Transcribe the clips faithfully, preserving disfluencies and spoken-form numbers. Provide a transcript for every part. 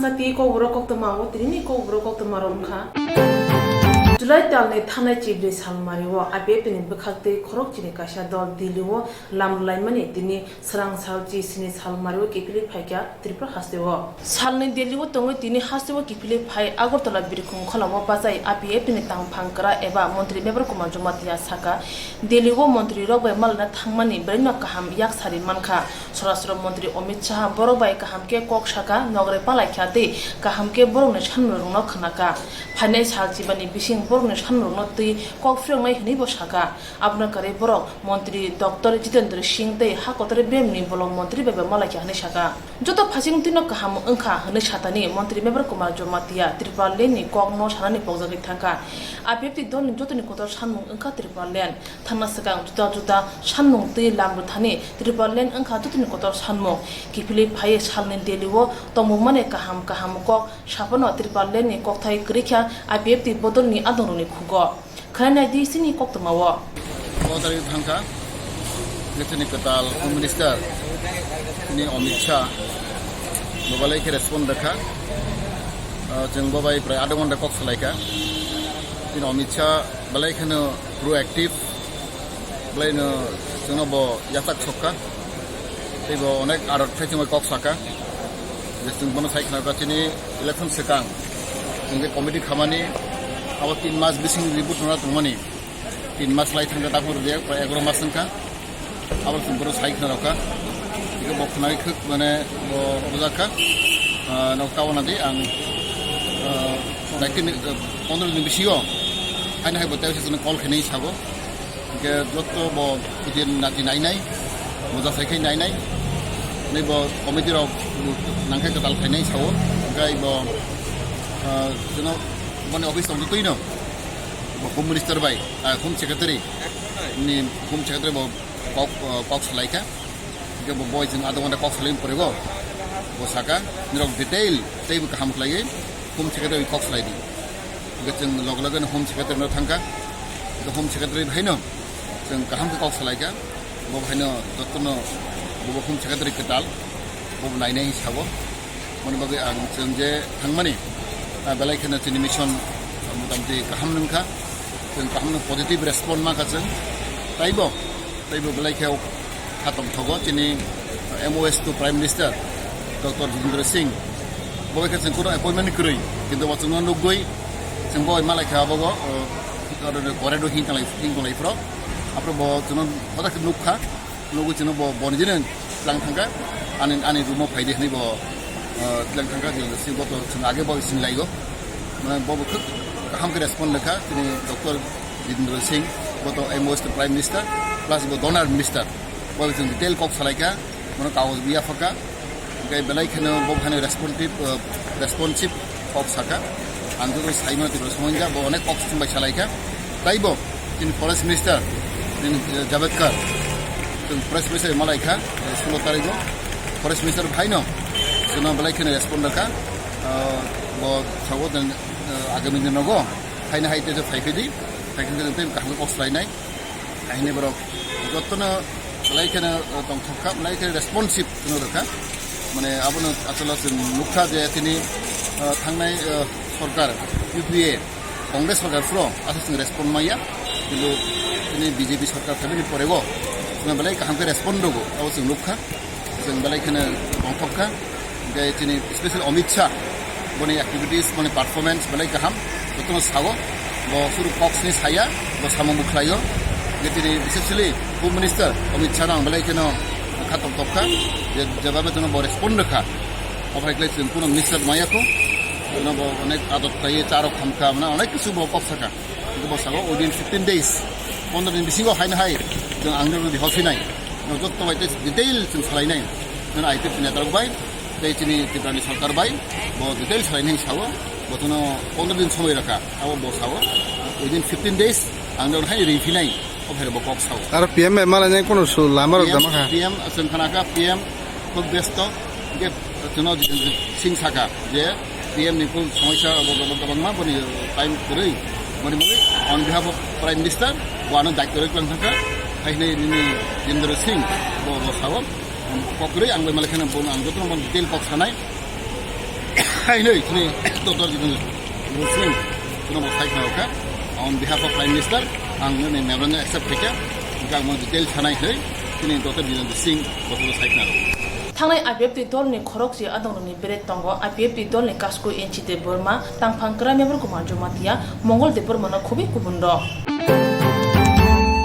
Twi kokborok koktwma o tinini kokborok koktwma rok wngkha. July talni thanai chibri salmari o I P F T ni bwkhak tei khorok chini kaisa dol Delhi o lam laimani tini srang sal chi sini salmari o kiphilwi phaikha Tripura haste o. Salni Delhi o tongwi tini haste o kiphilwi phai Agartala birkhung khola o bachai I P F T ni tangphang kwra eba montri Mevar Kumar Jamatia saka, Delhi o montri rok bai malna thangmani belai no kaham yak sari mankha. Swarashtra montri Amit Shah borok bai kaham khe kok saka, nogre palaikha tei kaham khe borokni sanmung rokno khnaka. Phainai sal chibani bising borokni sanmung rokno twi kok phiroknai hwnwi bo saka. Abono kwrwi borok montri Doctor Jitendra Singh tei ha kotor bemni bolong montri bai bo malaikha hwnwi saka. Joto phaising twino kaham wngkha hwnwi satani montri Mevar Kumar Jamatia Tripura lengni kokno sanani pokjagwi thangkha. I P F T dolni jotoni kotor sanmung wngkha Tripura leng. Thangna swkang juda juda sanmung twi lam rwthani Tripura leng wngkha jotoni kotor sanmung. Kiphilwi phaiwi salni Delhi o tongmung mani kaham kaham kok saphano Tripura lengni kokthai kwrwikha I P F T bodolni adongrokni khugo. Khwnai nai di chini koktwma o. O tarik thangkha, je chini kwtal Home Minister, chini Amit Shah, bo belai khe respond rwkha. Ah, chwng bo bai prai adha ghonta kok salaikha. Chini Amit Shah belai kheno proactive, belai no chwngno bo yachak sokha. Tei bo onek adot khai chwngno kok saka. Je chwng bono sai khna chini election swkang. Chwng je committee khamani abo tin mas bising report rwna tongmani. Tin mas lai thangkha, tabuk rwjak, prai egaroh mas wngkha. Abo chwng bono sai khna rwkha. Tei bo khwnai khwk mane bo rwjak kha. Ah, nok tabuk na di ang, ah, daikhe ni, ah, pondro din bisingo haino hai bo tei se chwngno call khainai sabo. Hingke joto bo khuti nati nainai, moja sai khai nainai, nai bo committee rok nangkhe kwtal khainai sao, hingke bo, ah, jono boni office tong twino bo Home Minister bai, ah, Home Secretary ni, Home Secretary bo kok, ah, kok salaikha, hingke bo boi chwng adha ghonta kok salai pore bo, bo saka, nirok detail tei bo kaham khlaiwi Home Secretary kok salai di. Hingke chwng loge loge no Home Secretary no thangkha. Hingke Home Secretary bai no chwng kaham khe kok salaikha. Bo bai no jotono bo bo Home Secretary kwtal, bo bo nainai sao. Moni bagwi ang chwng je thangmani, ah, belai kheno chini mission motamoti kaham wngkha. Chwng kaham no positive response mankha chwng. Taibo Tei bo belai khe kha tongthogo chini M O S to Prime Minister Doctor Jitendra Singh. Bo bai khe chwng kuno appointment kwrwi, kintu bo chwngno nugwi chwng bo bai malai kha abo, o, aro ni kore do hing tanglai, hing tanglai phro. Aphro bo chwngno hoda khe nukha, nugwi chwngno bo boni jino tlang thangkha, ani, ani room o phaidi hwnwi bo, o, tlang thangkha, Jitendra Singh bo to chwng age bo sini laigo. Mane bo bo khub kaham khe respond lekha, chini Doctor Jitendra Singh, bo to M O S to Prime Minister, plus bo donor minister. Bo chwng detail kok salaikha, mano kagoj biya phaka, hingke belai kheno bo kheno responsive, eh, responsive kok saka. Ang joto saimano tibra somoinja, bo onek kok chwng bai salaikha. Taibo, chini Forest Minister, chini, eh, Javadkar, chwng Forest Minister malaikha, eh, sulo tarigo. Forest Minister phaino, chwngno belai kheno respond rwkha. Eh, bo sago, eh, agami dinogo, phaino hai tejo phaiphidi, phaikhwng tei kaham kok salainai. Ahini borok jotono belai kheno, eh, tongthok kha, belai khe responsive wngwi rwkha. Mane abono aswk chwng nukha je tini, eh, thangnai, eh, sorkar U P A, Congress sorkar phro aswk chwng respond maya, kintu tini B J P sorkar phaimani porego chwng belai kaham khe respond rwgo, abo chwng nukha. Chwng belai kheno tongthok kha. Hingke chini special Amit Shah, boni activities, boni performance belai kaham. Jotono sao, bo suru kok sini saya, bo samung bo khlaio. Hingke chini specially Home Minister Amit Shah no ang belai kheno kha tongthok kha. Je, jebabe jono bo respond rwkha. Obo hai khlai chwng kuno minister maya kho. Jono bo onek adot khlaiwi, cha rok khamkha, mane onek kisu bo kok saka. Hingke bo sao within fifteen days, pondro din bisingo haino hai chwng ang nirok di hosinai. Nirok jotto bai tei detail chwng salainai. Nang I P F T ni netarok bai, tei chini Tripura ni sorkar bai, bo detail salainai sao. Bo tono pondro din somoi rwkha, abo bo sao. Within fifteen days, ang nirok hai ringphinai, o phairo bo kok sao. Aro P M bai malainai kono su lama rok P M, tama kha? P M chwng khana kha, P M khub besto, hingke chwngno Jitendra Singh saka je P M ni kung somosya rok bo kwbangma boni time kwrwi, boni bagwi on behalf of Prime Minister bo ano daityo rwi tlang thangkha, hai hwnwi nini Jitendra Singh bo, bo sao, kok kwrwi ang bai malai kheno bono ang jotono bono detail kok sanai. Hai noi, chini Doctor Jitendra Singh, chini bo sai khna kha. On behalf of Prime Minister, ang nini memorandum accept khaikha. Hingkhe ang mo detail sanai noi, chini Doctor Jitendra Singh, bo sai khna. Thangnai I P F T dolni khorokse adongrokni beret tongo I P F T dolni Kasku N C Debbarma, Tangphang Kra Member Kumar Jamatia, Mongol Debbarmano khobwi kubunrok.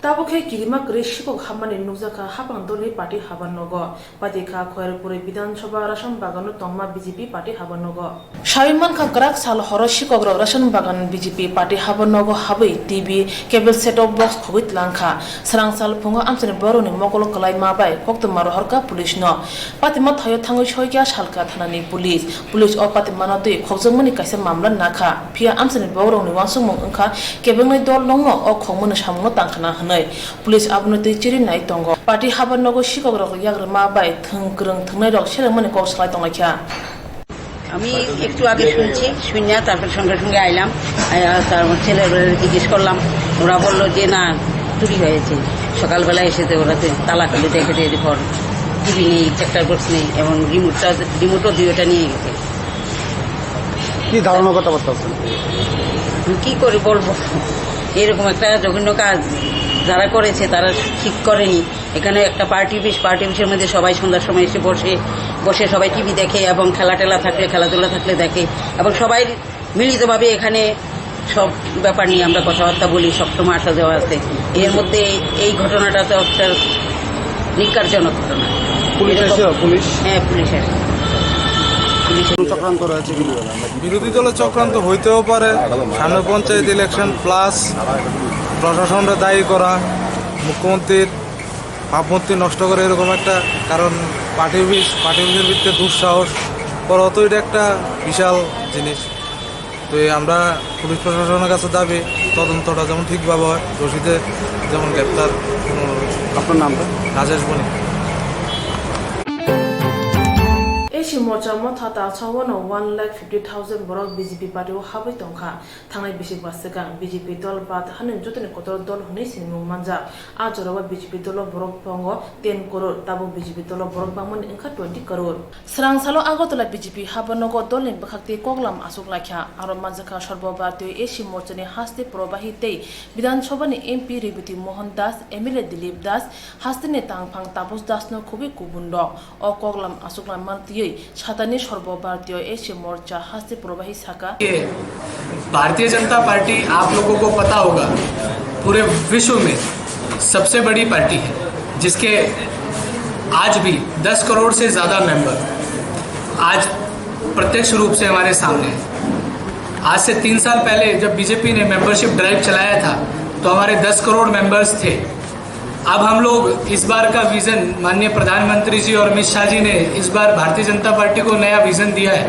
Tabuk khe kirima kwrwi sikok hapmani nukjakha hapang dolni party habar nogo. Patikha Khairpuri Bidhan Sabha Ration Bagano tongma B J P party habar nogo. Sawi mankha kwrak sal horo sikokrok Ration Bagan B J P party habar nogo habwi T V, cable set-top box khogwi tlangkha. Srang sal phungo amchaini borokni mokolo kwlaima bai koktwma rohorkha police no. Patima thaio thangwi soikha salka thanani police. Police o patimano twi khokjakmani kaisa mamla nakha. Phiya amchaini borokni uansukmung wngkha kebengni dol nokno o khokmani samungno tangkhana hwnwi. Police abono twi chiri nai tongo. Party habar nogo sikokrok yagrwma bai thwng kwrwng thwngnairok selengmani kok salai tonglaikha. আমি একটু আগে শুনছি, শুনে তারপর সঙ্গে সঙ্গে আইলাম। আইয়া তার ছেলেগুলোকে জিজ্ঞেস করলাম, ওরা বললো যে না, চুরি হয়েছে। সকালবেলা এসে তো ওরা তো তালা খুলে দেখে যে এরপর টিভি নেই, সেট-টপ বক্স নেই এবং রিমোটটা, রিমোটও দুইটা নিয়ে গেছে। কি ধরনের কথাবার্তা হচ্ছে? আমি কি করে বলবো, এরকম একটা জঘন্য কাজ যারা করেছে তারা ঠিক করেনি। এখানে একটা পার্টি অফিস, পার্টি অফিসের মধ্যে সবাই সন্ধ্যার সময় এসে বসে, বসে সবাই টিভি দেখে এবং খেলা টেলা থাকলে, খেলাধুলা থাকলে দেখে এবং সবাই মিলিতভাবে এখানে সব ব্যাপার নিয়ে আমরা কথাবার্তা বলি, সবসময় আসা যাওয়া আছে। এর মধ্যে এই ঘটনাটা তো একটা নিকারজনক ঘটনা। পুলিশ এরকম এসেছিল, পুলিশ? হ্যাঁ, পুলিশ আসে। পুলিশ কোনো চক্রান্ত রয়েছে কি? বিরোধী দলের চক্রান্ত হইতেও পারে, সামনে পঞ্চায়েত ইলেকশন, প্লাস প্রশাসনরা দায়ী করা, মুখ্যমন্ত্রীর ভাবমূর্তি নষ্ট করে এরকম একটা, কারণ পার্টি অফিস, পার্টি অফিসের ভিতরে দুঃসাহস করা তো এটা একটা বিশাল জিনিস। তো এই আমরা পুলিশ প্রশাসনের কাছে দাবি, তদন্তটা যেমন ঠিকভাবে হয়, দোষীদের যেমন গ্রেপ্তার। আপনার নামটা? রাজেশ বণিক। A C Morcha motha talsa wano one lakh fifty thousand borok B J P party o habwi tongkha. Thangnai bisi ba swkang B J P dol bad hani jotoni kotor dol hwnwi sinimung manjak. A jorao B J P dolo borok tongo ten koror, tabuk B J P dolo borok bangmani wngkha twenty koror. Srang salo Agartala B J P habar nogo dolni bwkhak tei koklam aswk laikha. Aro manjakha Sarbo Bharatiya A C Morchani haste Probahi tei Bidhan Sabhani M P Rebati Mohan Das, M L A Dilip Das, hasteni tangphang Taposh Das no khobwi kubun rok. O koklam aswklam mantwiwi satani Sarbo Bharatiya A C Morcha haste Probahi saka. ये भारतीय जनता पार्टी, आप लोगों को पता होगा, पूरे विश्व में सबसे बड़ी पार्टी है, जिसके आज भी दस करोड़ से ज़्यादा मेंबर आज प्रत्यक्ष रूप से हमारे सामने हैं। आज से तीन साल पहले जब बीजेपी ने मेंबरशिप ड्राइव चलाया था, तो हमारे दस करोड़ मेंबर्स थे। अब हम लोग इस बार का विजन, माननीय प्रधानमंत्री जी और अमित शाह जी ने इस बार भारतीय जनता पार्टी को नया विजन दिया है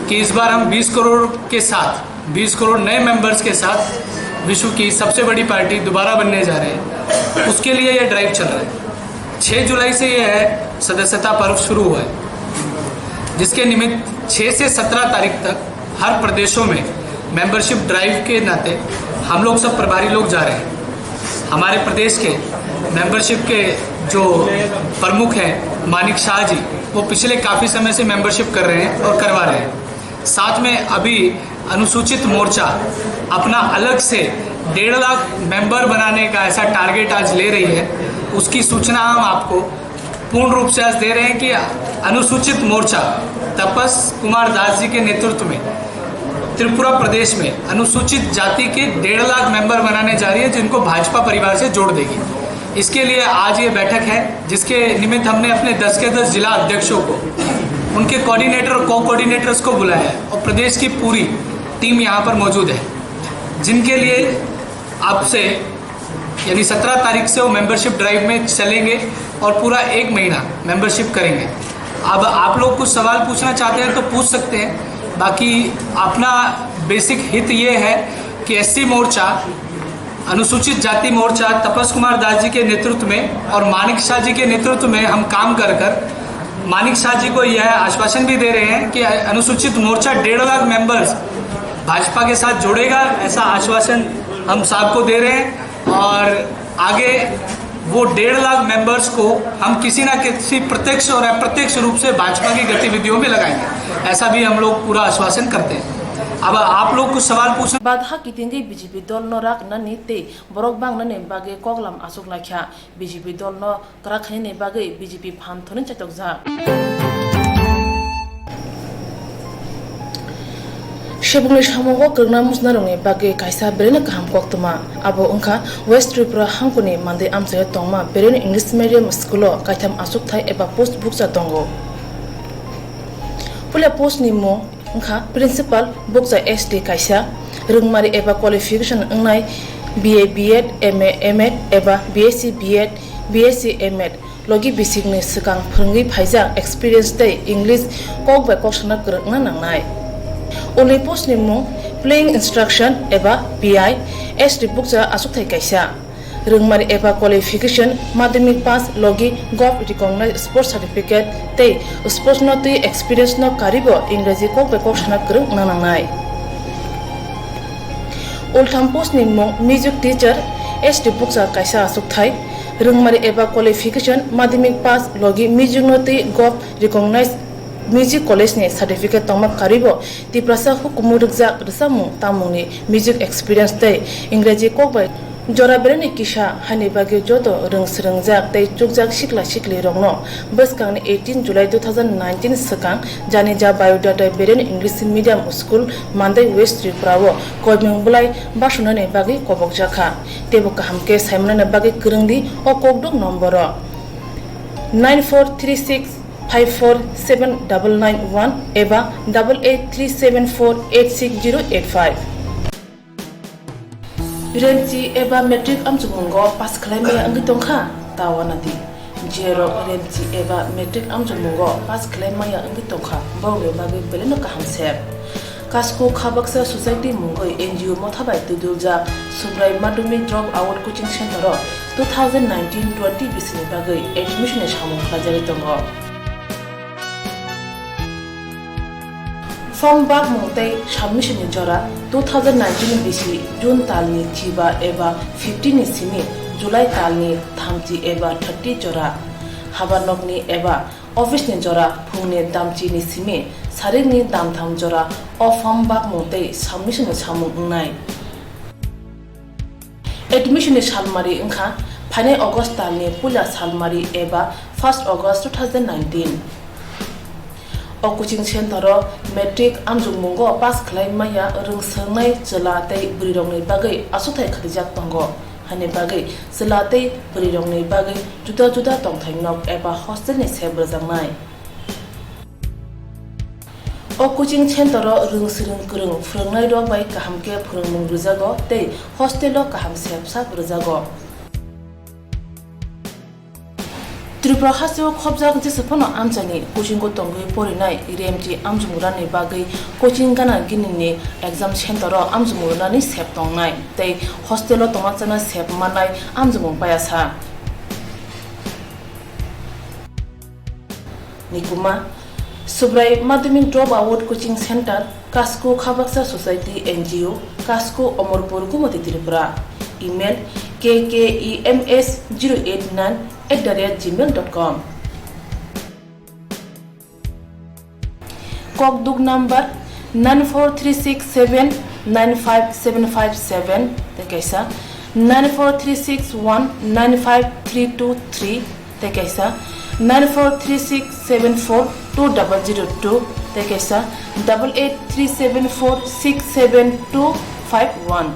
कि इस बार हम बीस करोड़ के साथ, बीस करोड़ नए मेंबर्स के साथ विश्व की सबसे बड़ी पार्टी दोबारा बनने जा रहे हैं। उसके लिए ये ड्राइव चल रहा है। छह जुलाई से ये है, सदस्यता पर्व शुरू हुआ है, जिसके निमित्त छह से सत्रह तारीख तक हर प्रदेशों में मेंबरशिप ड्राइव के नाते हम लोग सब प्रभारी लोग जा रहे हैं। हमारे प्रदेश के मेंबरशिप के जो प्रमुख हैं मानिक शाह जी, वो पिछले काफ़ी समय से मेंबरशिप कर रहे हैं और करवा रहे हैं। साथ में अभी अनुसूचित मोर्चा अपना अलग से डेढ़ लाख मेंबर बनाने का ऐसा टारगेट आज ले रही है, उसकी सूचना हम आपको पूर्ण रूप से आज दे रहे हैं कि अनुसूचित मोर्चा तपस कुमार दास जी के नेतृत्व में त्रिपुरा प्रदेश में अनुसूचित जाति के डेढ़ लाख मेंबर बनाने जा रही है, जिनको भाजपा परिवार से जोड़ देगी। इसके लिए आज ये बैठक है, जिसके निमित्त हमने अपने दस के दस जिला अध्यक्षों को, उनके कोऑर्डिनेटर और को कोऑर्डिनेटर्स को बुलाया है और प्रदेश की पूरी टीम यहाँ पर मौजूद है, जिनके लिए अब से, यानी सत्रह तारीख से वो मेंबरशिप ड्राइव में चलेंगे और पूरा एक महीना मेंबरशिप करेंगे। अब आप लोग कुछ सवाल पूछना चाहते हैं तो पूछ सकते हैं, बाकी अपना बेसिक हित ये है कि एससी मोर्चा, अनुसूचित जाति मोर्चा तपस कुमार दास जी के नेतृत्व में और मानिक शाह जी के नेतृत्व में हम काम कर कर मानिक शाह जी को यह आश्वासन भी दे रहे हैं कि अनुसूचित मोर्चा डेढ़ लाख मेंबर्स भाजपा के साथ जोड़ेगा, ऐसा आश्वासन हम साहब को दे रहे हैं। और आगे वो डेढ़ लाख मेंबर्स को हम किसी ना किसी प्रत्यक्ष और अप्रत्यक्ष रूप से भाजपा की गतिविधियों में लगाएंगे, ऐसा भी हम लोग पूरा आश्वासन करते हैं। अब आप लोग कुछ सवाल पूछना। Badha kitingwi B J P dol no rak nani tei borok bang nani bagwi koklam achuk laikha. B J P dol no kwrak khainani bagwi B J P phan thoni chaitokjak. Sebungni samungo kwrwngna muchunarokni bagwi kaisa belai no kaham koktwma. Abo wngkha West Tripura hangkuni mandwi amchaio tongma belai no English medium school o kaitham achukthai eba post bukcha tongo. Puila post ni mung wngkha principal bukcha S T kaisa, rwngmari eba qualification wngnai B A B Ed, M A M Ed eba B S C B Ed, B S C M Ed, logi bisingni swkang phwrwngwi phaijak experience tei English kok bai kok sana kwrwngna nangnai. Ulni post ni mung playing instruction eba P I, S T bukcha achukthai kaisa. Rwngmari eba qualification, madhyamik pass logi govt recognized sports certificate tei sports no twi experience no karibo Ingreji kok bai kok sana kwrwng wngna nangnai. Ultham post ni mung music teacher, S T bukcha kaisa achukthai. Rwngmari eba qualification, madhyamik pass logi music no twi govt recognized music college ni certificate tongma karibo Tiprasa hukumu rwkjak rwchapmung tamungni music experience tei Ingreji kok bai jora beraini kisa haini bagwi joto rwng swrwngjak tei chukjak sikla sikli rokno bwskangni eighteen July two thousand nineteen swkang Janija Biodata Beren English Medium School, Mandai, West Tripura o koimung bwlai basunani bagwi kobokjakha. Teibo kaham khe saimanani bagwi kwrwngdi o kokduk nomboro nine four three six five four seven double nine one eba double eight three seven four eight six zero eight five. Remchi eba matric amchukmungo pass khlai maya wngwi tongkha, ta wanadi. Jerok remchi eba matric amchukmungo pass khlai maya wngwi tongkha, borokni bagwi belai no kaham sep. Kasko Khabaksa Society mungwi N G O motha bai twidulja Subrai Madhyamik Drop Out Coaching Center o two thousand nineteen twenty bisini bagwi admission ni samung khlaijagwi tongo. Form bakmung tei submission ni jora two thousand nineteen bisi June talni chiba eba fifteen ni simi July talni thamchi eba thirty jora. Habanokni eba office ni jora phungni damchi ni simi sarikni damtham jora o form bakmung tei submission ni samung wngnai. Admission ni salmari wngkha phainai August talni puila salmari eba first August two thousand nineteen. O coaching center o matric amjokmungo pass khlai maya rwng swngnai chwla tei bwrwirokni bagwi achuthai khatijaktongo. Hani bagwi chwla tei bwrwirokni bagwi juda juda tongthai nok eba hostel ni sep rwjaknai. O coaching center o rwng swrwng kwrwng phwrwngnairok bai kaham khe phwrwngmung rwjago tei hostel o kaham sep sap rwjago. Tripura hasteo khopjak jesa phano amchaini coaching o tongwi porinai remchi amjokmung rani bagwi coaching gana gini ni exam center o amjokmung rwnani sep tongnai tei hostel o tongma chana sep mannai amjokmung payasa. Nikuma, Subrai Madhyamik Drop Out Coaching Center, Kasko Khabaksa Society N G O, Kasko, Omorpur, Gumoti, Tripura. Email, K K E M S zero eight nine at the rate gmail dot com. Kokduk number nine four three six seven nine five seven five seven, tei kaisa nine four three six one nine five three two three, tei kaisa nine four three six seven four two double zero two, tei kaisa double eight three seven four six seven two five one.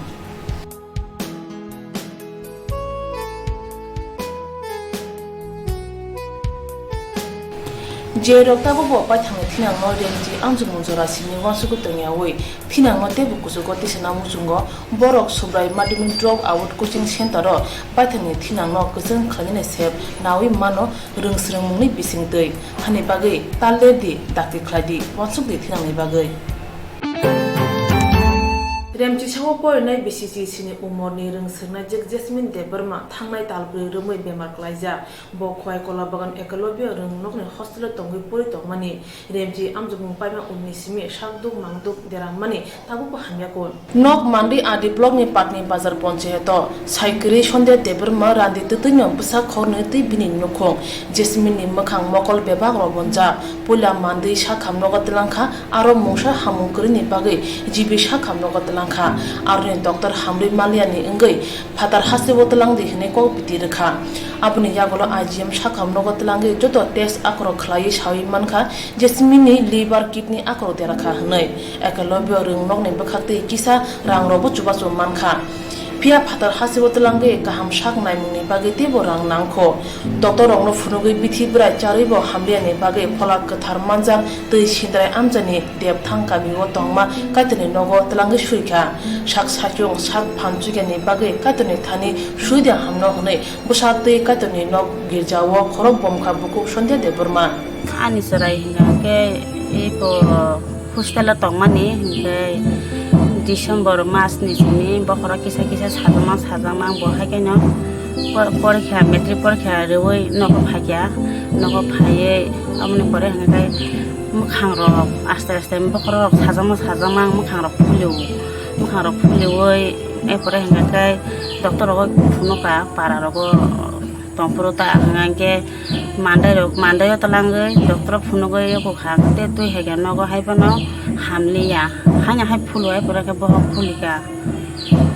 Je rok tabuk bo paithangni thinangno remchi amjokmung jora simi uansugwi tongyawi thinangno teibo kuchugo tisana muchungo, borok Subrai Madhyamik Drop Out Coaching Center o paithangni thinangno kwchwng khlainani sep nawi mano rwng swrwngmungni bisingtwi. Hani bagwi tal lerdi, dakti khlaidi, uansukdi thinangni bagwi. Remchisao porinai bisi sini umorni rwngswknai jek Jasmine Debbarma thangnai talbrwi romwi bemar klaijak. Bo Khowai Kolabagan Ekalobya rwngnokni hostelo tongwi pori tongmani. Remchi amjokmung paima unni simi sakduk mangduk derammani tabukbo hamya kun. Nok Mandwi R D blockni Patni Bazar Ponchayato sai kwrwi Sandhya Debbarma randi twtwino bwsa khornwi tei bini nukhung Jasmine ni mwkhang mokol bebak rok bonjak. Puila Mandwi sakham nogo twlangkha, aro mungsa hamung kwrwini bagwi G B sakham nogo twlangkha. Aroni doctor hamrwi maliani wngwi phatar hasteo twlangdi hwnwi kok biti rwkha. Aboni yagulo I G M sakham nogo twlangwi joto test akhoro khlaiwi sawi mankha, Jasmine ni liver, kidney akhoro derakha hwnwi. Ekalobya rwngnokni bwkhaktwi kisa rangrokbo chubachu mankha. Phiya phatar hasteo twlangwi kaham sak naimungni bagwi teibo rang nangkho. Doctor rokno phunugwi bithi bwrai charwibo hamliani bagwi phola kwthar manjak twi Sindrai amchaini Depthang kamio tongma Kaitorni nogo twlangwi suikha. Sak sachung sak phan chukyani bagwi Kaitorni thani suidi hamno hwnwi bwsa twi Kaitorni nok girjao khorok bomkha bukhuk Sandhya Debbarma. Ani chwrai hwnkha khe eko hostel o tongmani, hwnkhe December mas ni simi bokhorok kisa kisa sajama sajama, bo hai kheno por-, porikha, matric porikha rwui nogo phaikha, nogo phaiwi aboni pore hwnkhe mwkhang rok aste aste bokhorok sajama sajama mwkhang rok phulio, mwkhang rok phuliui, erpore hwnkhe doctor rogo phunukha para rogo. Tongphuru ta hwnkhe mandai rok, mandai o twlangwi doctor o phunugwi eko kha, tei twi hai khe nogo hai phano hamliya. Haino hai phulu hai pore khe bohok phulika.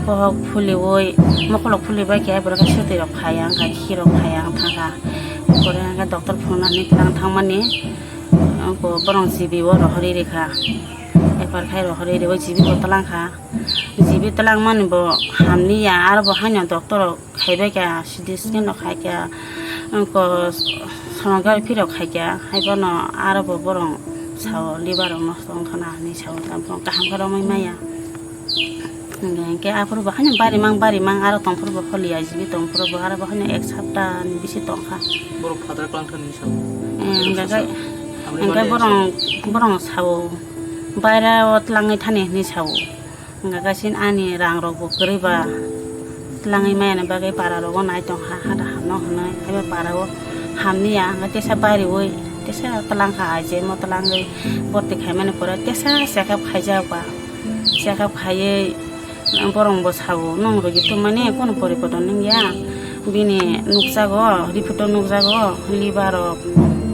Bohok phuliwi, mokolok phulibai khe hai pore khe swtwi rok phaiya wngkha, khiki rok phaiya wng thangkha. Pore hwnkhe doctor phunuknani twlang thangmani, eko borok G B o rohorwi rikha. F R khai rohorwi riwi G B bo twlangkha. G B twlangmani bo hamliya, aro bo haino doctor rok khaibai kha, C T scan rok khai kha, oko sonography rok khai kha, hai phano aro bo borok sao liver rok nosto wngkha na hinwi sao, tamo kaham khe romwi maya. Hwnkhe aphuru bo haino barimang barimang aro tongphuru bo holiya, G B tongphuru bo aro bo haino ek sapta ni bisi tongkha. Borok phataro kwlangkha hinwi sao. Eh, hwnkhe, hwnkhe borok, borok sao baira o twlangwi thani hinwi sao. Hwnkhe kaisa ani rang rok bo kwrwi ba, twlangwi maya ni bagwi para rogo nai tong kha, hada hamno hwnwi, haiba para o hamliya, hwnkhe tesa bariui tesa twlang kha, I G M o twlangwi borti khaimani pore tesa check up khaijak ba, check up khaiwi borok bo sao, nwng rwgwi tongmani kunu poriborton wngya. Bini nukjago, report o nukjago, liver rok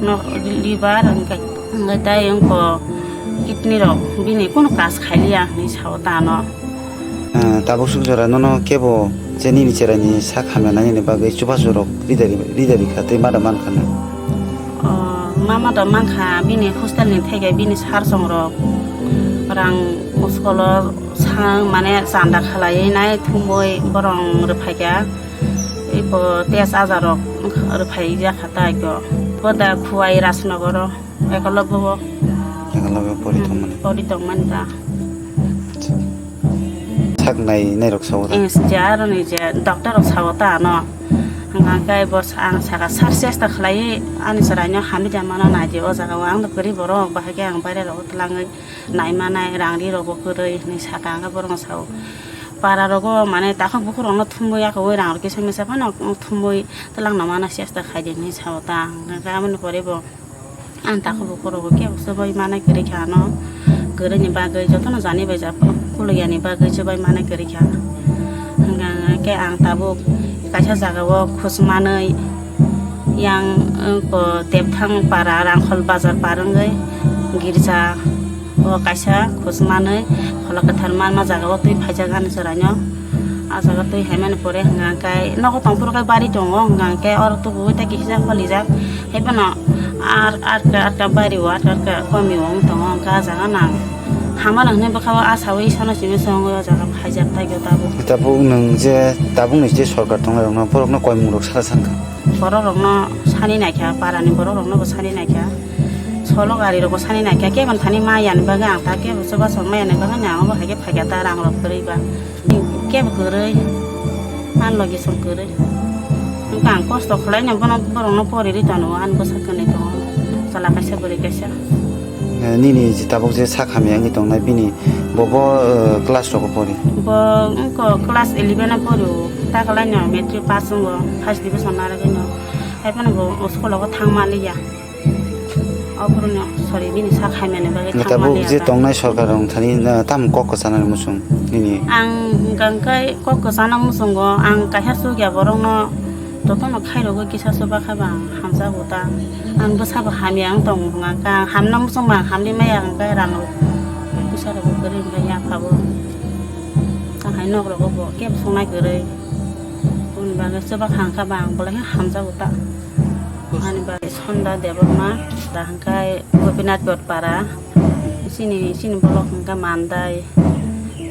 no, liver hwnkhe, hwnkhe tei wngkho kidney rok bini kunu kaj khailiya hinwi sao ta ano. Ah, tabuk suk jora nono kebo je nini cheraini sak hamya nangni bagwi chubachu rok rida ri, rida rikha tei mada mankha na? Oh, ma mada mankha, bini hostel ni theke bini sir song rok rang school o sang mane chanda khalaiwi nai thumui borok rwphaikha. Ibo test aja rok rwphai jakha tai ko. Boda Khuwai Rajnagar o Ekolobya o. Ekolobya pori tongmani. Pori tongmani da. Sak nai nai rok sao da. Eh, je aro ni je doctor rok sao ta ano. Hwnkha khe bo sa-, ang saka sar chesta khlai ani chwrai no hamya mano nai di o jaga o ang do kwrwi borok bahai khe ang baire rogo twlangwi nai manai rang ri rogo kwrwi hinwi saka ang khe borok no sao. Para rogo mane takhuk bukhuk rok no thumui yakowi rang rok kisa misa phano thumui twlang no mana chesta khai di hinwi sao ta. Hwnkha khe aboni pore bo ang takhuk bukhuk rogo kebo swbai mana kwrwi kha ano. Kwrwi ni bagwi jotono jani bai ja, kuluk yani bagwi swbai mana kwrwi kha. Hwnkha khe ang tabuk kaisa jaga o khus manwi yang, eh, ko Tepthang para Rangkhol bazar par wngwi girja o kaisa khus manwi Phola Kwthar manma jaga o twi phaijak ani chwrai no. A jaga twi haimani pore hwnkha khe nogo tongphuru khe bari tongo, hwnkha khe oro tubuwi tei kisa holijak. Haiphano ar, ar, ar, ar bari o, ar, ar komi o wng tongo, hwnkha a jaga nang. Hamala hwnwi bwkha o a sawi isano simi songwi o jaga phaijak tei khe tabuk. Tabuk nwng je, tabuk ni je sorkar tongnai rok no, borok no koimung rok sara sankha. Borok rok no sani naikha, para ni borok rok no bo sani naikha. Solo gari rok bo sani naikha, kebo thani ma yani bagwi ang ta, kebo chubachu ma yani bagwi ang obo hai khe phaikha ta, rang rok kwrwi ba. Kebo kwrwi, ani logi song kwrwi. Wngkha ang kosto khlai no bono, borok no pori ri tongo, ani bwsa kwnwi tongo, chwla kaisa bwrwi kaisa. Eh, nini je tabuk je sak hamya wngwi tongnai bini bo bo, eh, class rogo pori? Bo wngkha class eleven o pori o, ta kwlai no matric pass wngo, first division narwgwi no. Hai phano bo school o thang maliya. Ophuru no sorry bini sak hamya ni bagwi thang maliya. Tabuk je tongnai sorkar rong thani, eh, tam kok kwchanani muchung nini? Ang hwnkha khe kok kwchana muchungo ang kaisa chukya borok no Jotono khairogwi kisa chuba khe ba ang hamjago ta. Ang bwsabo hamya wng tongo hwnka khe, ang hamna muchung ba ang hamli maya hwnka khe rang rok pisa rok kwrwi hwnka khe yapha bo. Tang hai nok rogo bo kebo songnai kwrwi. Boni bagwi chuba kha hwnka ba ang bolai khe hamjago ta. Ani bagwi Sonda Debbarma, da hwnka khe Gopinath Botpara, chini, chini bolok hwnka khe Mandai,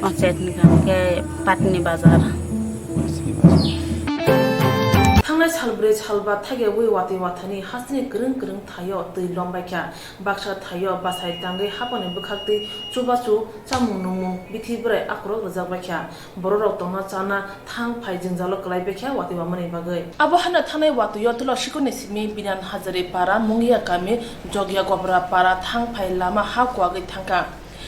panchayat hwnka khe Patni Bazar. Thangnai sal bwrwi sal ba thagyawi watwi wathani hasteni kwrwng kwrwng thaio twi lombaikha. Baksa thaio bachai tangwi haponi bwkhaktwi chubachu chamung nungmung bithi bwrai akorok rwjakbaikha. Bororok tongna chana thang phai jwngjalo kwlaibaikha watwi wamani bagwi. Abo hano thangnai watwio Tulasikorni simi Binan Hazari para, Mungiya kami, Jogya Gobra para thang phai lama ha kuagwi thangkha.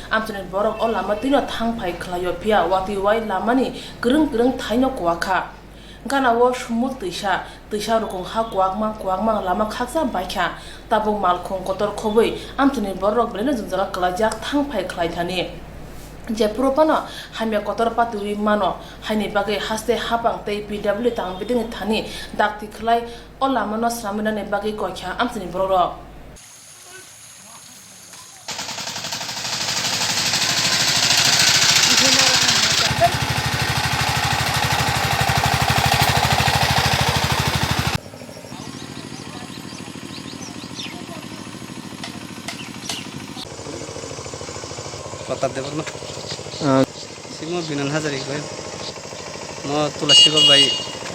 Amchaini borok o lama twino thang phai khlaio, phiya watwi wai lamani kwrwng kwrwng thaino kuakha. Ganao sumuk twisa, twisa rukung ha kuakma kuakma lama khaksa baikha. Tabuk malkhung kotor khobwi amchaini borok belaino jwngjalo kwlaijak thang phai khlai thani. Jephuru phano hamya kotor patwi mano, haini bagwi haste hapang tei P W tang bidingni thani dakti khlai o lamano swnamwi nani bagwi koikha amchaini borokrok. Pratap Debbarma. Ah. Simo Binan Hazari bai. Mo Tulasikor bai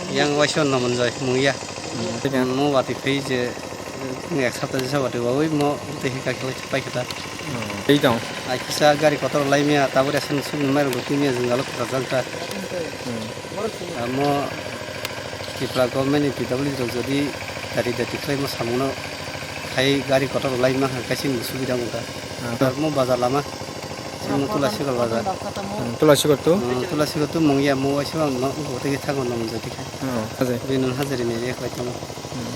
yang waisa no manjai mungya. Hmm. Mo wati phai je, eh, ek sapta jesa wati wawi mo tei hika khe pai khata. Hmm. Tei tong. Ai kisa gari kotor lai mia tabuk esen sum mai rok twi mia jwng galok khata jang ta. Hmm. Amo Tripura government ni P W D rok jodi dati dati khlai mo samung no khai gari kotor lai ma kha kaisa ni subida wngkha. Hmm. Mo bazar lama. Mo Tulasikor bazar. Hmm, Tulasikor tu? Hmm, Tulasikor tu mungya mo waisa no tei thango no manjai tikha. Hmm, hajai. Binan Hazari ni area khlai tamo. Hmm.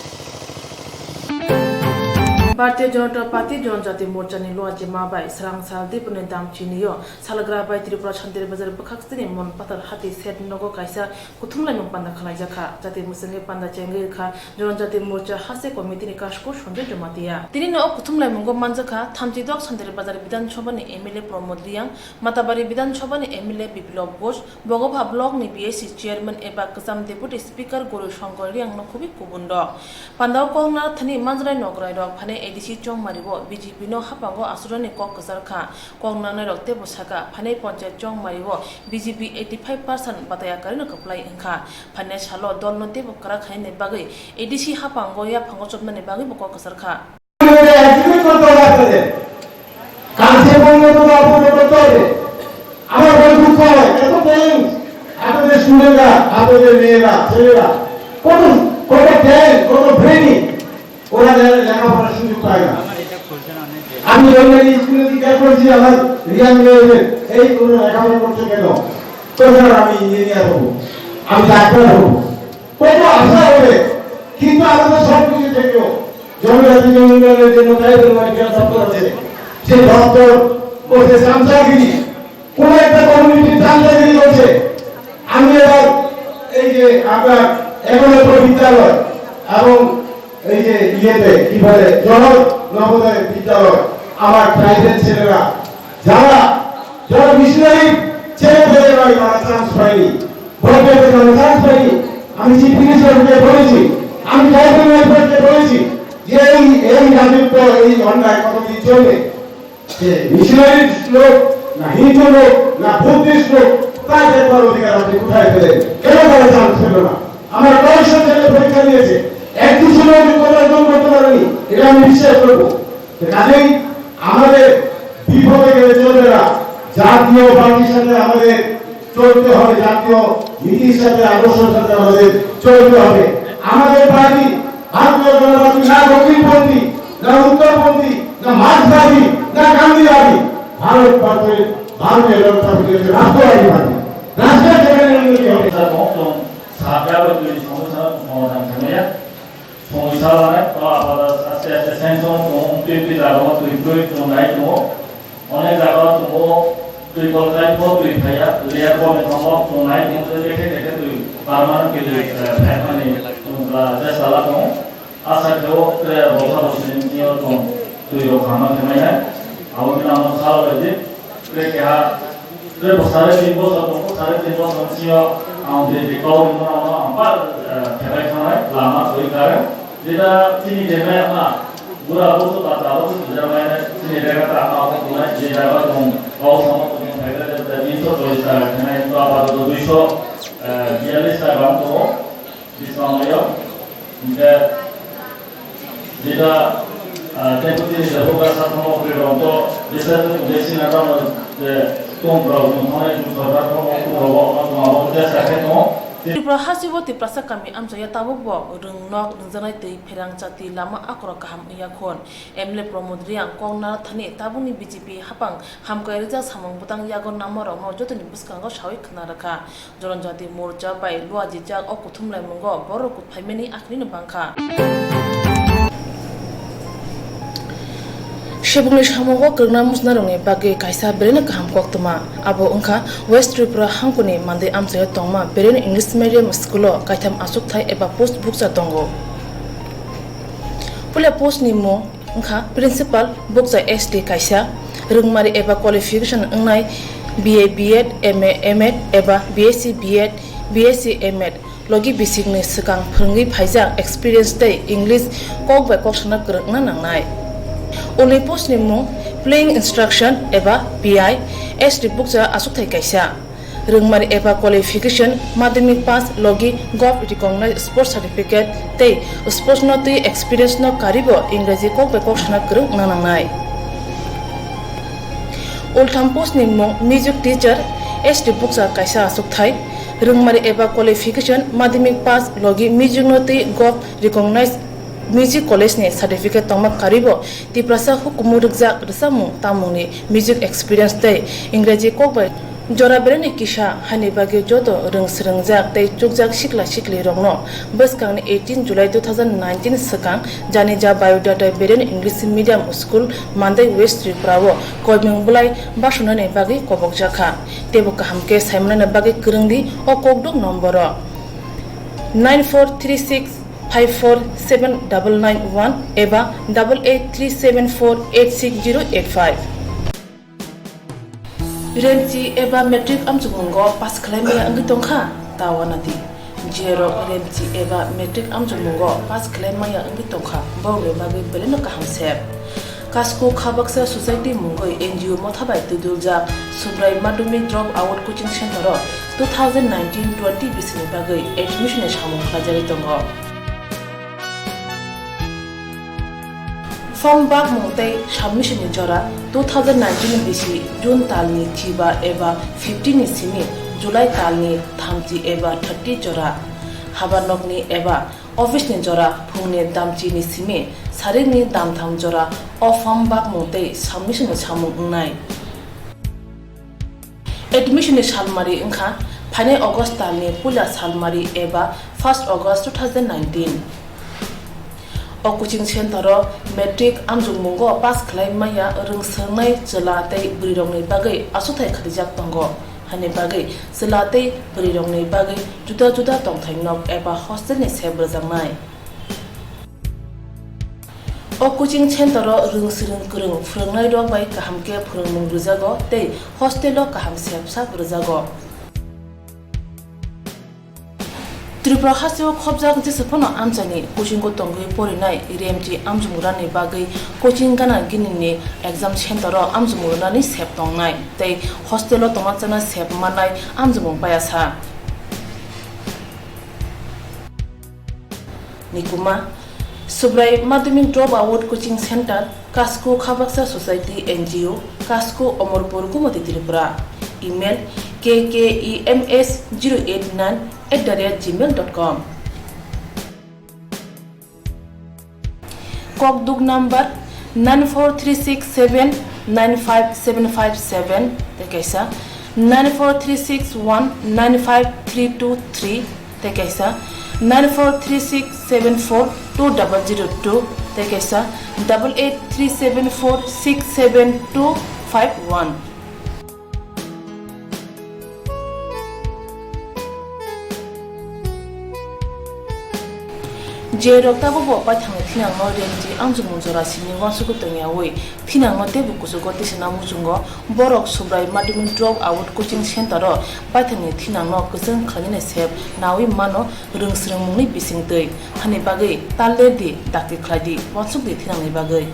Bharatiya Janata Party Janajati Morcha ni luachi ma bai srang sal dipuni dam chini yo Salagra bai Tripura Santiri Bazar bwkhak stini Mon Pathar Hati Shed nogo kaisa kuthumlaimung panda khlaijakha. Jati mwswngwi panda chengwi rwkha Janajati Morcha Haste Committee ni Kasku Sanjay Jamatia. Tini no o kuthumlaimungo manjakha Thamchidok Santiri Bazar Bidhan Sabha ni M L A Pramod Reang, Matabari Bidhan Sabha ni M L A Biplab Ghosh, Bogopha Block ni B A C Chairman eba kwcham Deputy Speaker Gauri Shankar Reang no khubui kubun rok. Pandao kok nana thani manjrai nograi rok phanai A D C Chongmari o B J P no hapango aswrwngni kok kwchar kha. Kok nanai rok teibo saka, phainai ponchayat Chongmari o B J P eighty five percent bataya karino kwplai wngkha. Phainai salo dolno teibo kwrak khainani bagwi A D C haphango yaphango chopnani bagwibo kok kwchar kha. কালকে বললে তো আপনি করতে হবে। আমার বন্ধু কয়, এত ব্যাংক, আপনাদের স্টুডেন্টরা, আপনাদের মেয়েরা, ছেলেরা, কত, কত ব্যাংক, কত ব্রেনি, ওরা লে-, লেখাপড়ার সুযোগ পায় না। আমি অনলাইন স্কুলে জিজ্ঞাসা করছি আমার রিয়ান মেয়েদের, "এই তোমরা লেখাপড়া করছো কেন?" তো, "স্যার, আমি ইঞ্জিনিয়ার হবো, আমি ডাক্তার হবো।" কত আশা হবে, কিন্তু আমাদের সব কিছু থেকেও জনজাতি উন্নয়নের জন্য ট্রাইবাল ওয়েলফেয়ার দপ্তর আছে, যে দপ্তর করছে চামচাগিরি, কোন একটা কমিউনিটির চামচাগিরি করছে। আমি এবার এই যে আপনার একলব্য বিদ্যালয় এবং এই যে ইয়েতে কি বলে জনক নবোদয় বিদ্যালয়, আমার ট্রাইবেল ছেলেরা যারা, যারা মিশনারি ছেলে পেলে নয়, তারা চান্স পায়নি, ভোট ব্যাংকে তারা চান্স পায়নি। আমি চিফ মিনিস্টারকে বলেছি, আমি ট্রাইবেল ওয়েলফেয়ারকে বলেছি যে এই, এই রাজত্ব, এই অন্যায় কতদিন চলবে? যে মিশনারি লোক, না হিন্দু লোক, না বুদ্ধিস্ট লোক, তার একবার অধিকার আপনি কোথায় পেলেন? কেন তারা চান্স পেল না? আমার কয়েকশো ছেলে পরীক্ষা দিয়েছে, এক দুশো লোক যোগ্যতা অর্জন করতে পারেনি, এটা আমি বিশ্বাস করবো। তো কাজেই আমাদের বিপদে গেলে চলবে না। জাতীয় পার্টির সাথে আমাদের চলতে হবে, জাতীয় নীতির সাথে, আদর্শের সাথে আমাদের চলতে হবে। আমাদের পার্টি ভারতীয় জনতা পার্টি না দক্ষিণপন্থী, না উত্তরপন্থী, না মার্ক্সবাদী, Gandhi party, Bharat party, Bharatiya Janata Party, Rashtriyawadi party. Rashtriya Janata Party. Sir, tong tong, sakya bai twi somosya no somadhan khaimaya. Somosya lanai, to apada aste aste sanction tongo, twi twi jaga o twi twi tongnai tongo. Onek jaga o tongo, twi kol kai pho twi phaiya, layer bo ni tongo, tongnai tongo, twi khe khe twi permanent khe twi, eh, phaimani tongla, je sala tongo. Asa khe o tre bokha bosini bisingo tong twi rok kaham khe mainai. Abo bini amo sal bai di. Tre keha, tre bo sare tin bosor tongo, sare tin bosor bisingo ang je je kau ringmo rok no ang ba, eh, khebai thangnai, lama soi kare. Jeta chini je mai ma, bura bosu bata bosu tija mainai, chini jaga ta ma ko tunai, je jaga tong kau sama ko tong khaida je tin so choi sara khenai, to apa to dui so, eh, bialis ta bang tongo. Bismamayo, hingke jeta, ah, Deputy Lebuka Sakhamo Prirongko, Jesa Jesa Sinatamo, je, Tongprao, Tongthangni, Tongsorkar, Tongmo, Tongro, Tongma, Tongma, Tongma, Tongma, Tripura hasteo Tiprasa kami amchaya tabukbo rwngnok rwngjaknai twi pherang chati lama akorok kaham wngya khun. M L A Pramod Reang kok narathani tabukni B J P hapang hamkrai rijak samung bwtang yago namarokno jotoni bwskango sawi khna rwkha. Janajati Morcha bai luajijak o kuthumlaimungo borok kut phaimani akhilino bangkha. Sebukni samungo kwrwngna muchunarokni bagwi kaisa belai kaham koktwma. Abo wngkha West Tripura hangkoni mandwi amchaio tongma Beren English Medium School-o kaitham achukthai eba post bukcha tongo. Puila post ni mung wngkha Principal bukcha S T kaisa, rwngmari eba qualification wngnai B A B Ed, M A M Ed eba B S C B Ed, B S C M Ed, logi bisikni swkang phwrwngwi phaijak experience tei English kok bai kok sana kwrwng wngna nangnai. Ulni post ni mung Playing Instruction eba P I, S T bukcha achukthai kaisa. Rwngmari eba qualification, madhyamik pass, logi govt recognized sports certificate tei sports no twi experience no karibo Engraji kok bai kok sana kwrwng wngna nangnai. Ultham post ni mung music teacher, S T bukcha kaisa achukthai. Rwngmari eba qualification, madhyamik pass, logi music no twi govt recognized music college ni certificate tongma karibo Tiprasa hukumu rwkjak rwchapmung tamungni music experience tei Engraji kok bai jora berani kisa haini bagwi joto rwng swrwngjak tei chukjak sikla sikli rokno bwskangni eighteen July two thousand nineteen swkang Janija Biodata Beren English Medium School, Mandai, West Tripura o koimung bwlai basunani bagwi kobokjakha. Teibo kaham khe saimanani bagwi kwrwngdi o kokduk nomboro nine four three six five four seven double nine one eba double eight three seven four eight six zero eight five. Remchi eba matric amchukmungo pass khlai maya wngwi tongkha, ta wanadi. Jerok remchi eba matric amchukmungo pass khlai maya wngwi tongkha, borokni bagwi belai no kaham sep. Kasko Khabaksa Society mungwi N G O motha bai twiduljak Subrai Madhyamik Drop Out Coaching Center o two thousand nineteen twenty bisini bagwi admission ni samung khlaijagwi tongo. Form bakmung tei submission ni jora two thousand nineteen bisi June talni chiba eba fifteen ni simi July talni thamchi eba thirty jora. Habar nokni eba office ni jora phungni damchi ni simi sarikni damtham jora o form bakmung tei submission ni samung wngnai. Admission ni salmari wngkha phainai August talni puila salmari eba first August two thousand nineteen. O coaching center o matric amjokmungo pass khlai maya rwng swngnai chwla tei bwrwirokni bagwi achukthai khatijaktongo. Hani bagwi chwla tei bwrwirokni bagwi juda juda tongthai nok eba hostel ni sep rwjaknai. O coaching center o rwng swrwng kwrwng phwrwngnairok bai kaham khe phwrwngmung rwjago tei hostel o kaham sep sak rwjago. Tripura hasteo khobjak jesa phano amchaini coaching o tongwi porinai remchi amjumurani bagwi coaching gana ginini exam center o amjumurani sep tongnai tei hostel o tongna chana sep mannai amjumung payasa. Nikuma, Subrai Madhyamik Drop Out Coaching Center, Kasko Khabaksa Society N G O, Kasko Omorpur Gumati Tripura, email K K E M S zero eight nine at the rate gmail dot com. Kokduk number nine four three six seven nine five seven five seven tei kaisa, nine four three six one nine five three two three tei kaisa, nine four three six seven four two double zero two tei kaisa, double eight three seven four six seven two five one. Je rok tabukbo paithakni thinangno remdi amchukmung jora simi uansukwi tongyawi thinangno teibo kuchugo tisana muchungo, borok Subrai Madhyamik Drop Out Coaching Centre-o paithakni thinangno kwchwng khlainani sep nawi mano rwngsrwngmungni bisingtwi hani bagwi ta lerdi dakti khlaidi uansukdi thinangni bagwi.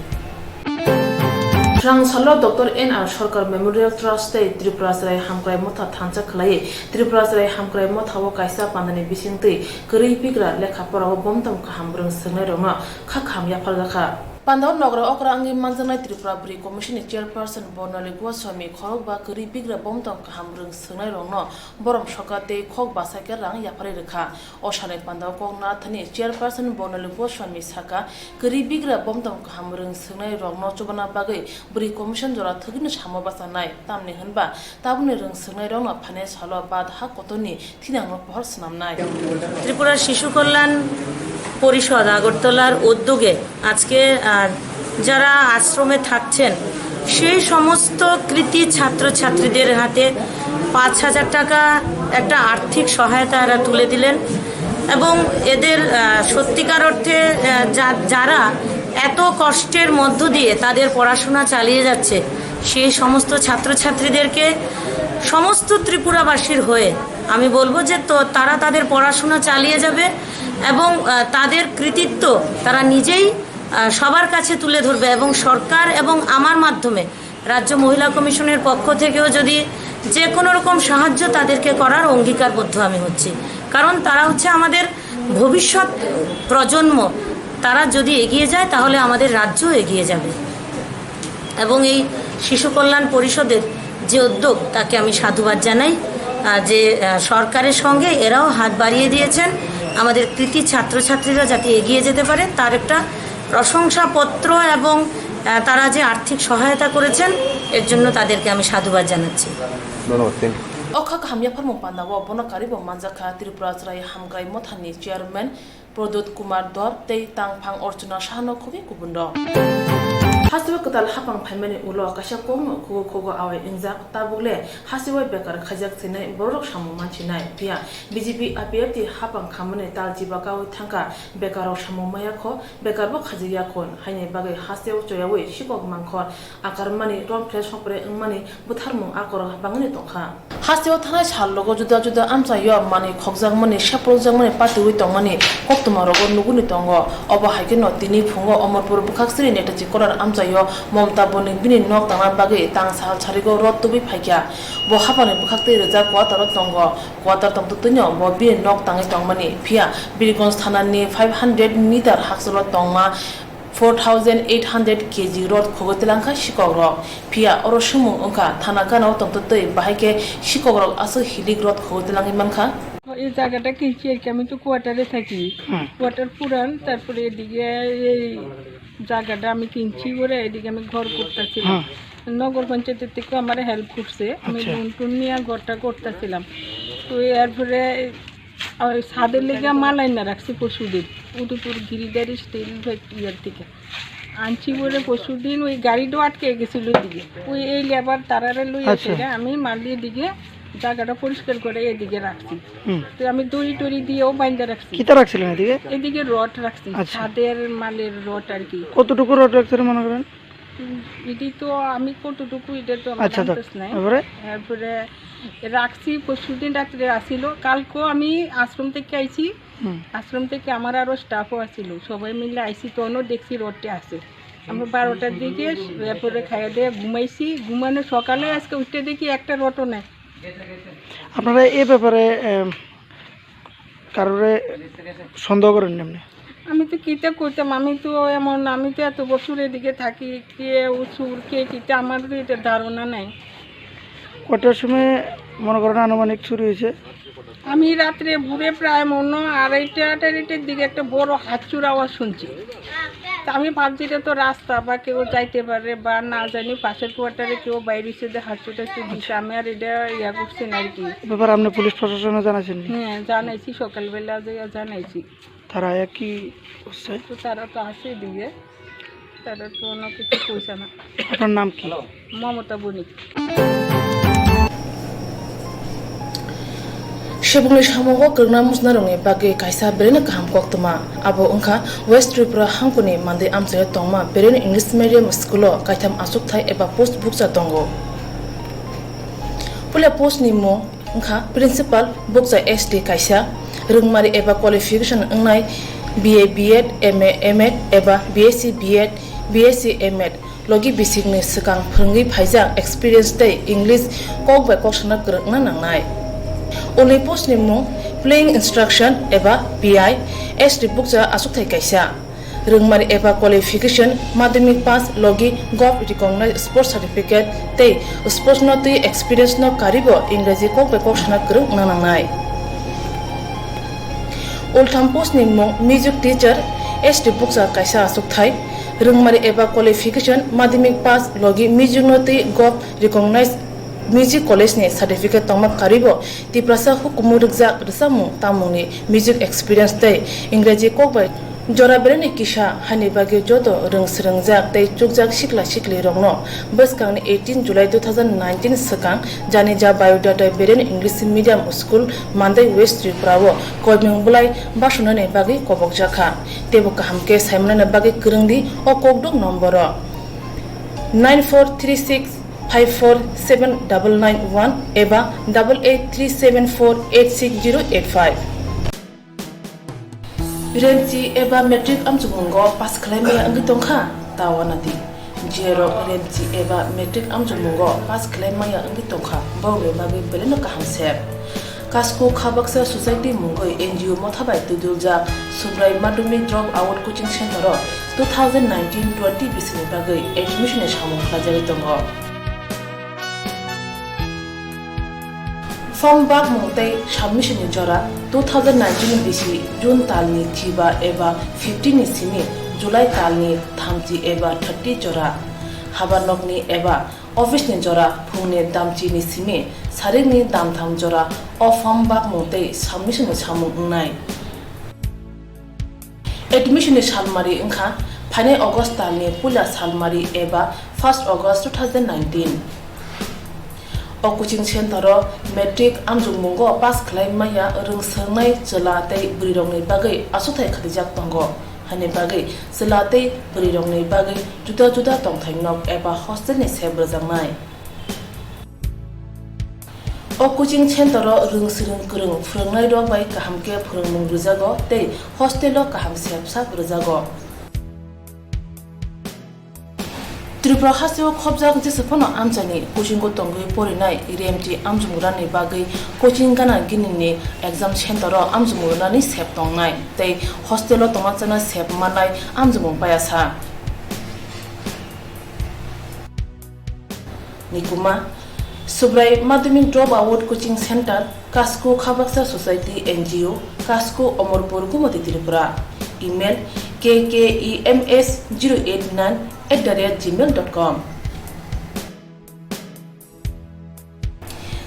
Swrang salo Doctor N R Sarkar Memorial Trust tei Tripura Chwrai Hamkrai Motha thansa khwlaiwi Tripura Chwrai Hamkrai Motha o kaisa pandani bisingtwi kwrwi bigra lekha pora o bomtom kaham rwng swrwngnairokno kha kaham yapharjakha. Pandao nogra okra wngwi manjaknai Tripura Bwrwi Commission ni Chairperson Bornali Goswami khorokba kwrwi bigra bomtom kaham rwng swrwngnairokno borom soka tei khok bwsakhe rang yapharwi rwkha. O salni pandao kok nathani Chairperson Bornali Goswami saka, kwrwi bigra bomtom kaham rwng swrwngnairokno chubana bagwi Bwrwi Commission jora thwgwino samo bachanai, tamni hwnba tabukni rwng swrwngnairokno phainai salo bad ha kotorni thinangno pohor swnamnai. Tripura শিশু কল্যাণ পরিষদ আগরতলার উদ্যোগে আজকে, আহ, যারা আশ্রমে থাকছেন, সেই সমস্ত কৃতি ছাত্রছাত্রীদের হাতে পাঁচ হাজার টাকা একটা আর্থিক সহায়তা এরা তুলে দিলেন এবং এদের, আহ, সত্যিকার অর্থে, আহ, যা-, যারা এত কষ্টের মধ্য দিয়ে তাদের পড়াশোনা চালিয়ে যাচ্ছে, সেই সমস্ত ছাত্রছাত্রীদেরকে সমস্ত ত্রিপুরাবাসীর হয়ে আমি বলবো যে তো তারা তাদের পড়াশোনা চালিয়ে যাবে এবং, আহ, তাদের কৃতিত্ব তারা নিজেই, আহ, সবার কাছে তুলে ধরবে এবং সরকার এবং আমার মাধ্যমে রাজ্য মহিলা কমিশনের পক্ষ থেকেও যদি যে কোনো রকম সাহায্য তাদেরকে করার অঙ্গীকারবদ্ধ আমি হচ্ছি, কারণ তারা হচ্ছে আমাদের ভবিষ্যৎ প্রজন্ম। তারা যদি এগিয়ে যায়, তাহলে আমাদের রাজ্যও এগিয়ে যাবে। এবং এই শিশু কল্যাণ পরিষদের যে উদ্যোগ, তাকে আমি সাধুবাদ জানাই, আহ, যে, আহ, সরকারের সঙ্গে এরাও হাত বাড়িয়ে দিয়েছেন, আমাদের কৃতি ছাত্রছাত্রীরা যাতে এগিয়ে যেতে পারে, তার একটা প্রশংসাপত্র এবং, আহ, তারা যে আর্থিক সহায়তা করেছেন, এর জন্য তাদেরকে আমি সাধুবাদ জানাচ্ছি। ধন্যবাদ। Thank you. O kha kaham yapharmung pandao bono karwibo manjakha Tripura Chwrai Hamkrai Mothani Chairman Pradyot Kumar Dor tei tangphang Archana Sahano khogwi kubun rok. Hasteo kwtal hapang phaimani ulo kaisa kokno ukhugo khogo awai wngjak, tabuk le hasteo bekar khaijak sinai borok samung mansinai, phiya B J P I P F T hapang khamani tal chiba kaui thangkha, bekar rok samung maya kho, bekar bo khajik ya khun, haini bagwi hasteo choyaui sikok mangkhor akarmani, rom phle sopre wngmani bwtharmung a koro bangwino tongkha. Hasteo thanai sal rogo juda juda amchaio manwi khokjakmani, sephrokjakmani, patiui tongmani koktwma rogo nugwini tongo. Obo hai kheno tini phungo Omorpur bwkhaksiri Netaji Corner amchaio Momta Bonik bini nok tangna bagwi tang sal sarigo rot tubui phaikha. Bo haphangni bwkhaktwi rijak quarter-o tongo. Quarter tongtwtwino bo bini nok tangwi tongmani, phiya Birgonj thanani five hundred meter hakchalo tongma four thousand eight hundred K G rot khogwi twlangkha sikokrok. Phiya oro swngmung wngkha, thana gana-o tongtwtwi bahai khe sikokrok aswk hilik rot khogwi twlangwi mankha. এই জায়গাটা কিনছি আর কি, আমি তো কোয়ার্টারে থাকি। হুম। কোয়ার্টার পুরান, তারপরে এদিকে এই জায়গাটা আমি কিনছি করে এদিকে আমি ঘর করতেছিলাম। হুম। নগর পঞ্চায়েতের থেকে আমার হেল্প করছে, আমি আচ্ছা। লোন টোন নিয়ে ঘরটা করতেছিলাম। তো এরপরে আর ছাদের লেগে মালাই না রাখছি পরশুদিন, উদয়পুর গিরিধারী স্টিল ফ্যাক্টরির থেকে আনছি বলে পরশুদিন ওই গাড়িটাও আটকে গেছিল ওইদিকে, ওই এই লেবার তারারে লই আচ্ছা। এসে আমি মালির দিকে জায়গাটা পরিষ্কার করে এদিকে রাখছি। হুম। তো আমি দড়ি টড়ি দিয়েও বাইন্ধে রাখছি। কিতা রাখছিলেন এদিকে? এদিকে রড রাখছি, আচ্ছা। ছাদের মালের রড আর কি। কতটুকু রড রাখছিলেন মনে করেন? উম, এটি তো আমি কতটুকু, এটা তো আমার আচ্ছা, জানতেছ নাই। তারপরে? তারপরে রাখছি, পরশুদিন রাত্রে আসিল, কালকেও আমি আশ্রম থেকে আইছি। হুম। আশ্রম থেকে আমার আরো স্টাফও আসিল, সবাই মিলে আইছি, তখনও দেখছি রডটা আছে। আমরা বারোটার দিকে এরপরে খাইয়া দিয়ে ঘুমাইছি, ঘুমানো সকালে আজকে উঠতে দেখি একটা রডও নাই। আপনারা এ ব্যাপারে, এম, কারোরে সন্দেহ করেন এমনি? আমি তো কিতা করতাম, আমি তো এমন, আমি তো এত বছর এদিকে থাকি, কে ও চুর, কে কিতা, আমার তো এটা ধারণা নাই। কটার সময় মনে করেন আনুমানিক চুরি হয়েছে? আমি রাত্রে ভোরে প্রায় মনে হয় আড়াইটা, আড়াইটার দিকে একটা বড় হাত চুর আওয়াজ শুনছি। আমি ভাবছি এটা তো রাস্তা, বা কেউ যাইতে পারে বা না জানি, পাশের কোয়ার্টারে কেউ বাইরে এসে যে হাঁচু টাচু দিছে, আমি আর এটা ইয়া করছি না আর কি। ব্যাপারে আপনি পুলিশ প্রশাসনে জানাইছেন নি? হ্যাঁ, জানাইছি, সকালবেলা যে জানাইছি। তারা একই হচ্ছে? তো তারা তো আছে এদিকে, তারা তো কোনো কিছু কইছে না। আপনার নাম কি? মমতা বণিক। Sebungni samungo kwrwngna mujnarokni bagwi kaisa belai no kaham koktwma. Abo wngkha West Tripura hangkuni Mandai amchaio tongma Beren English Medium School-o kaitham achukthai eba post bukcha tongo. Puila post ni mung wngkha principal bukcha S T kaisa, rwngmari eba qualification wngnai B A B Ed, M A M Ed eba B S C B Ed, B S C M Ed, logi bisingni swkang phwrwngwi phaijak experience tei English kok bai kok sana kwrwngna nangnai. Ulni post ni mung playing instruction eba P I, S T bukcha achukthai kaisa. Rwngmari eba qualification, madhyamik pass logi gov recognized sports certificate tei sports no twi experience no karibo Ingreji kok bai kok sana kwrwng wngna nangnai. Ultham post ni mung music teacher, S T bukcha kaisa achukthai. Rwngmari eba qualification, madhyamik pass logi music no twi gov recognized music college ni certificate tongma karibo Tiprasa hukumu rwkjak rwchapmung tamungni music experience tei Ingreji kok bai jora beraini kisa haini bagwi joto rwng swrwngjak tei chukjak sikla siklirokno bwskangni eighteen July two thousand nineteen swkang Janija Biodata Beren English Medium School, Mandai, West Tripura-o koimung bwlai basunani bagwi kobokjakha. Teibo kaham khe saimanani bagwi kwrwngdi o kokdok nomboro nine four three six five four seven double nine one eba double eight three seven four eight six zero eight five. Remchi eba matric amchukmungo pass khlai maya wngwi tongkha, ta uanadi. Jerok remchi eba matric amchukmungo pass khlai maya wngwi tongkha, borokni bagwi belai no kaham sep. Kasko Khabaksa Society mungwi N G O motha bai twiduljak Subrai Madhyamik Drop Out Coaching Center-o two thousand nineteen twenty bisini bagwi admission ni samung khlaijagwi tongo. Form bakmung tei submission ni jora two thousand nineteen bisi June talni thiba eba fifteen ni simi July talni thamchi eba thirty jora. Habanokni eba office ni jora phungni damchi ni simi sarikni damtham jora o form bakmung tei submission ni samung wngnai. Admission ni salmari wngkha phainai August talni puila salmari eba first August two thousand nineteen. O coaching center o matric amjokmungo pass khlai maya rwng swngnai chwla tei bwrwirokni bagwi achukthai khatijaktongo. Hani bagwi chwla tei bwrwirokni bagwi juda juda tongthai nok eba hostel ni sep rwjaknai. O coaching center o rwng swrwng kwrwng phwrwngnairok bai kaham khe phwrwngmung rwjago tei hostel o kaham sep sak rwjago. Tripura hasteo khopjak jesa phano amchaini coaching o tongwi porinai remti amjokmungrani bagwi coaching gana ginini exam center o amjokmungrani sep tongnai tei hostel o tongna chana sep mannai amjokmung payasa. Nikuma, Subrai Madhyamik Drop Out Coaching Center, Kasko Khabaksa Society N G O, Kasko Omorpur, Gumoti, Tripura. Email, K K E M S zero eight nine at the rate gmail dot com.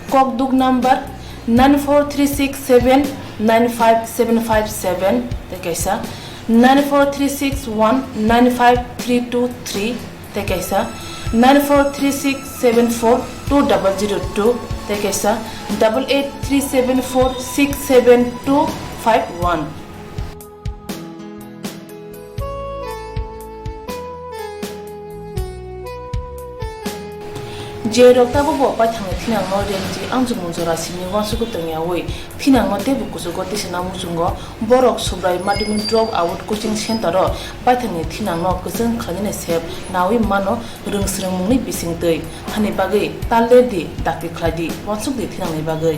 Kokduk number nine four three six seven nine five seven five seven, tei kaisa nine four three six one nine five three two three, tei kaisa nine four three six seven four two double zero two, tei kaisa double eight three seven four six seven two five one. Je rok tabukbo paithangni thinangno remchi amjokmung jora simi uansukgwi tongyawi thinangno teibo kuchugo tisana muchungo, borok Subrai Madhyamik Drop Out Coaching Center o paithangni thinangno kwchwng khlainani sep nawi mano rwng swrwngmungni bisingtwi. Hani bagwi tal lerdi, dakti khlaidi, uansukdi thinangni bagwi.